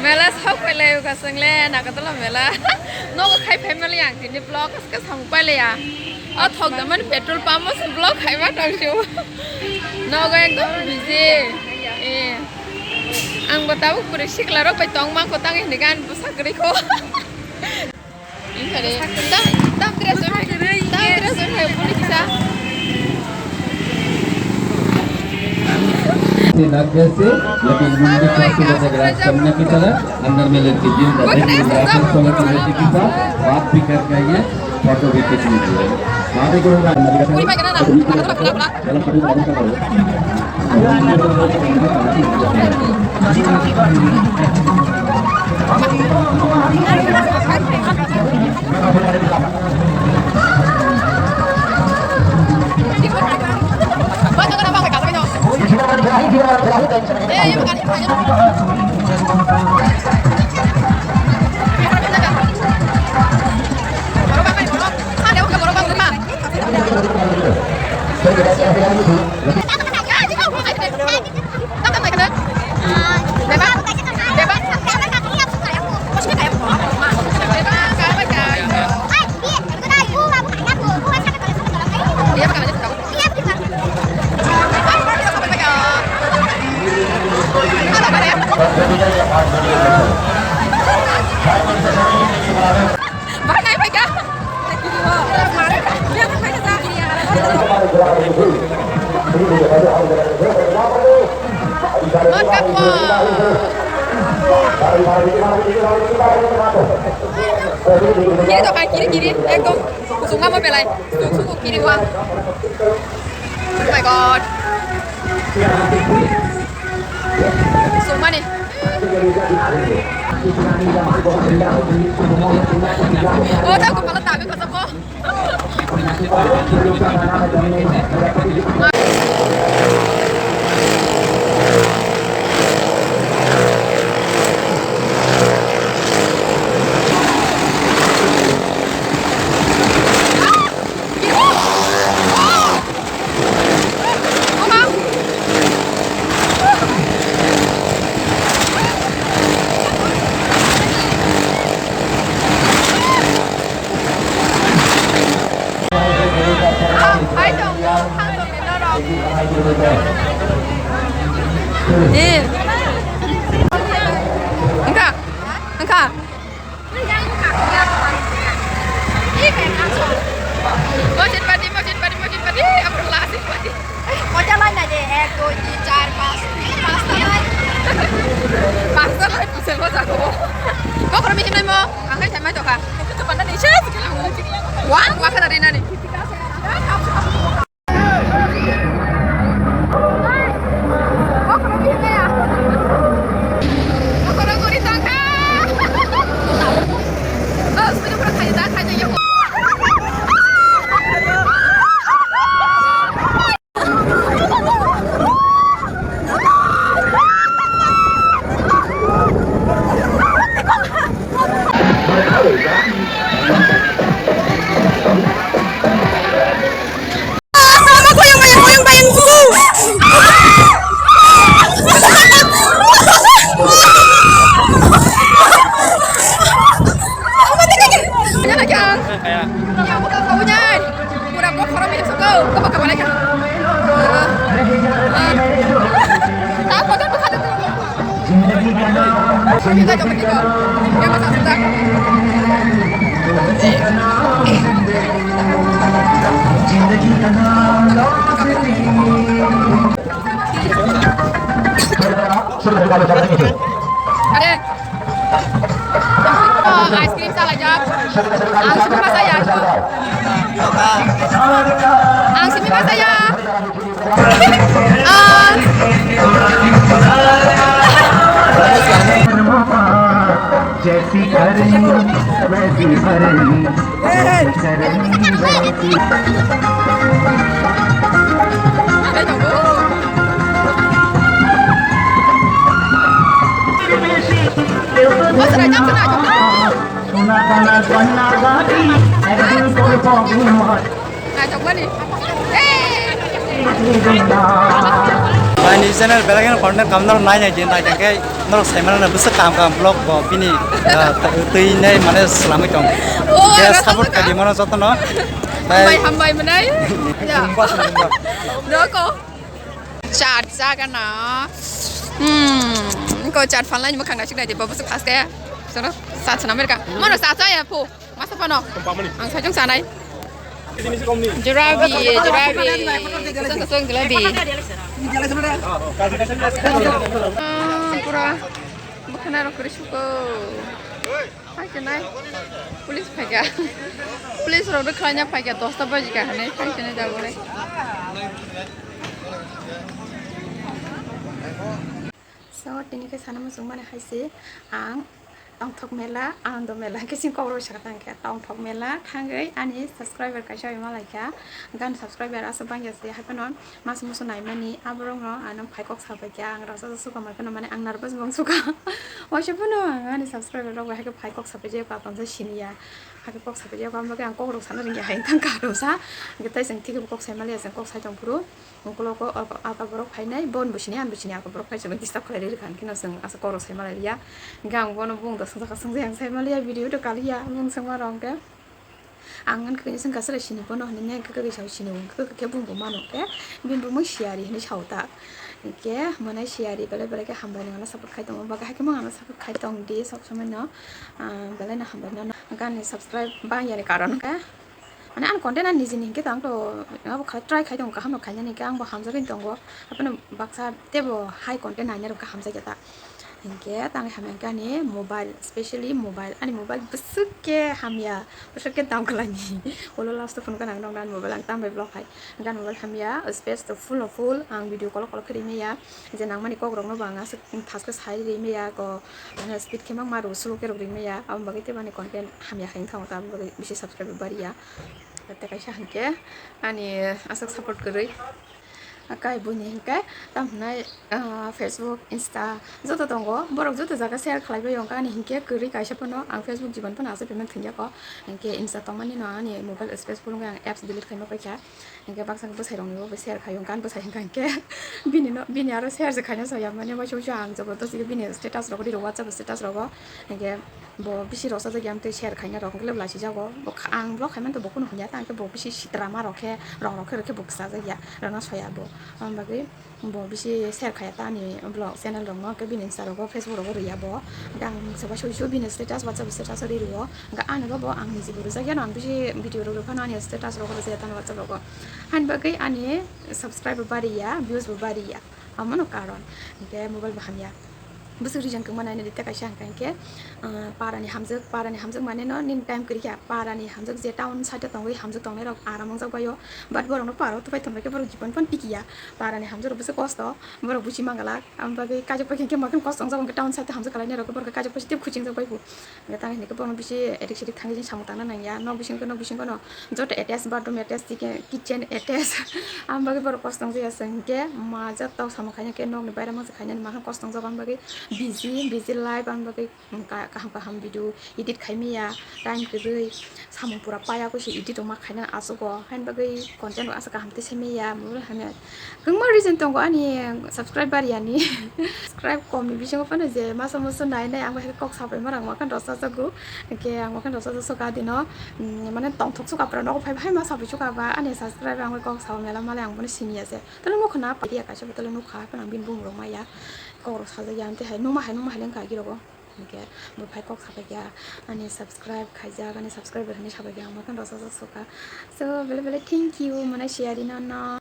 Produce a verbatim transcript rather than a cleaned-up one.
Mela sok pailai uka swngle Nagatala mela. Nogo khai phai mali ang tini vlog aska samung pailaya. O thok da mani petrol pump o se vlog khai ma tong siu. Nogo ekdom busy. Eh. Ang bo tabuk puri sikla rok bai tong ma ko tang hini gan busa gri ko. Inkare. Tam, tam dress on hai. Tam dress on hai, puni kisa. से लग गए से, लेकिन मुंडी को सुबह तक राज करने की तरह अंदर में लड़की जिम कर रही है, यहाँ पर सोलह की लड़की के साथ बात भी करके आई है, फोटो भी खींच लीजिए। वहाँ पे कोई ना, puri pai kana na. Kiri to kiri kiri ekdom kusung ma belai kusung kiri wa. Oh my God. Sumani. Oh, tak kepala tak kau. Eh. Engka. Engka. Mojit padi, mojit padi, mojit padi, apa lasi padi? Kota lain aja, ek, dua, tiga, empat, lima, enam, lima. Pasta lain, pusing kau jago. Kau kalau bikin mau, angkai sama itu kah? Itu mana nih? Wah, wah, kena nih. Are. Oh, ice cream salajak. Ang sini masa ya. Ang sini masa ya. Ah. जैसी करनी वैसी भरनी। Ani channel belai kheno content kam norok nai nai di, nai khe norok sai mano bwswk kaham kaham vlog bo bini, ah, twi nai mane swlamwi tong. Oh, khe ano support support kha di mano jotono. Hambai, hambai mwnai. Ya. Roko. Chat jaga na. Hmm, ko chat phalnai mwkhang naisik nai di, bo bwswk haste. Sono chat sana merka. Mano chat ya phu. Masa phano? Ang sajong sanai. Jurabi, jurabi. Kasang kasang jurabi. Ah, pura. Bukhana rok kri suko. Hai kenai. Police phaikha. Police rok khlanya phaikha, dosta baji ka hanai. Hai kenai jabo le. So, tini khe sana muchung mani hai se ang Tongthok mela, Anando mela, khe chini kokrok saka tang khe Tongthok mela thangwi ani subscriber kaisa oi malaikha. Gan subscriber aswk bangya se, haphano mas musu naimani aborokno ano phai kok sabaikha. Ang rasa suka mankhe mane ang nervous bong suka. Waisa phano ang ani subscriber rok bai hakhe phai kok sabaijak, ba tongsa siniya. Hakhe kok sabaijak, ang bagwi ang kokrok sana rwngya hai thang kha rwsa. Hwnkhe tai chwng thik khe bo kok sai maliya, chwng kok sai tong phuru. Ukuloko alka, alka borok phainai, bon bwsini, ang bwsini alka borok phai chwngno disturb khlai rwkha, hwnkhe no chwng asa kokrok sai malai ya. Hwnkhe ang bono bung da swngjak, swngjak ang sai maliya, video to kaliya, bung swngma rok hwnkhe. Ang hwnkhe khe swngkha chwrai sini bono hinwi, hwnkhe khe sao sini, hwnkhe khe bung bo mano khe, bini bumung siyari hinwi sao ta. Hwnkhe mwnai siyari belai belai khe hambai nang ano support khai tongo, bagwi hai khe mung ano support khai tong di, sob somoi no, ah, belai no hambai no, hwnkhe ani subscribe bang yani karon khe. Mane ani content ani nijini hinkhe tang to abo kha try khai tongo, kaham no khainani hinkhe ang bo hamjagwi tongo. Haphano baksa teibo hai content nainai rok khe hamjakya ta. Hinkhe tangwi hamya hinkhe ani mobile, specially mobile, ani mobile bwswk khe hamya, bwswk khe dam kwlai ni. Ulo last o phone gana ang nokna ani mobile ang tambai block hai. Hinkhe ani mobile hamya, space to full no full, ang video call call khe rimaya. Je nangmani kok rokno bo ang aswk thaske sai rimaya, ko mane speed khe mangma rw slow khe rok rimaya, aboni bagwi teibo ani content hamya khai wngkha, aboni bagwi bisi subscribe bariya. Tei kaisa hinkhe ani aswk support kwrwi. Kai buini hinkhe tamo hwnai, ah, Facebook, Insta joto tongo, borok joto jaga share khlai bai wngkha, ani hinkhe kwrwi kaisa phano ang Facebook jibon phano achai phaimani thwngya kho. Hinkhe Insta tongmani no ani mobile space phulungwi ang apps delete khaima paikha. Hinkhe baksa bwsai rokni bo share khaio, gan bwsai hinkha hinkhe bini no, bini aro share se khaina saya, mane waisa waisa ang jabardasti bini status rogo, riro WhatsApp status rogo, hinkhe bo bisi rosajak ya, amtwi share khaina rok hwnkhe laichi jago. Bo kha-, ang block khaimani to bo kunu hwnya ta, hinkhe bo bisi sitra ma rok khe, rong rok khe, rok khe bo kwchajak ya, rwna soya bo. Aboni bagwi bo bisi share khaya ta ani vlog channel rokno, hwnkhe bini Insta rogo, Facebook rogo rwya bo. Hwnkhe ang soba soi soi bini status, WhatsApp status o ri rwo. Hwnkhe ani bo, bo ang niji bo rwjak yano, ang bisi video rok rwphano ani status rogo rwjak ya ta ani WhatsApp rogo. Hani bagwi ani subscribe bo bariya, views bo bariya. Amono karon. Hwnkhe mobile bo hamya. Bwswk reason kwma nainani tei kaisa hwnkha hinkhe, ah, parani hamjwk, parani hamjwk mane no nini time kwrwi kha, parani hamjwk je town side o tongwi hamjwk tongnai rok aram wngjak bai o, but borok no para o tupai tongbai khe borok jibon phano tikiya, parani hamjwk rok bwswk kosto, borok buchi mangalak, aboni bagwi kaijakpai khe makhe kosto wngjak, hwnkhe town side o hamjwk kalainai rok khe borok khe kaijakpai se tei khuching jak bai bo. Hwnkhe tamo hinkhe bono bisi edik sedik thangwi samung tangna nangya. Nok bisingo, nok bisingo no joto attach, bathroom attach, chicken, kitchen attach. Aboni bagwi borok kosto wngjak ya, chwng hinkhe ma joto samung khaina khe nokni baira mangsa khainani, makhan kosto wngjak, aboni bagwi busy, busy life, aboni bagwi ka-, kaham kaham video edit khaimaya, time kwrwi, samung pura paya khe se edit rok ma khaina achugo, haini bagwi content rok aswk kaham tei semaya, mobile hamya. Kwbangma reason tongo ani subscribe bariyani. Subscribe komni bisingo phano je masa musu nai nai ang bai kok sabai ma rang makhan rw chajago. Hwnkhe ang makhan rw chajak suka dino, mm, mane tongthok suka pura nogo phai phai ma sabai suka ba ani subscribe ang bai kok sabo mela male ang bono siniya se. Tole nukha na paiya kaisa bo tole nukha phano ang bini bumung rok maya. Kok rok sajak ya amtwi hai numa hai numa hai lengkha agi rogo. Hwnkhe bo phai kok sabai kha ani subscribe khaijak ani subscriber hinwi sabai kha ang makhan rw chajak suka. So bele bele thank you mane siyari no no.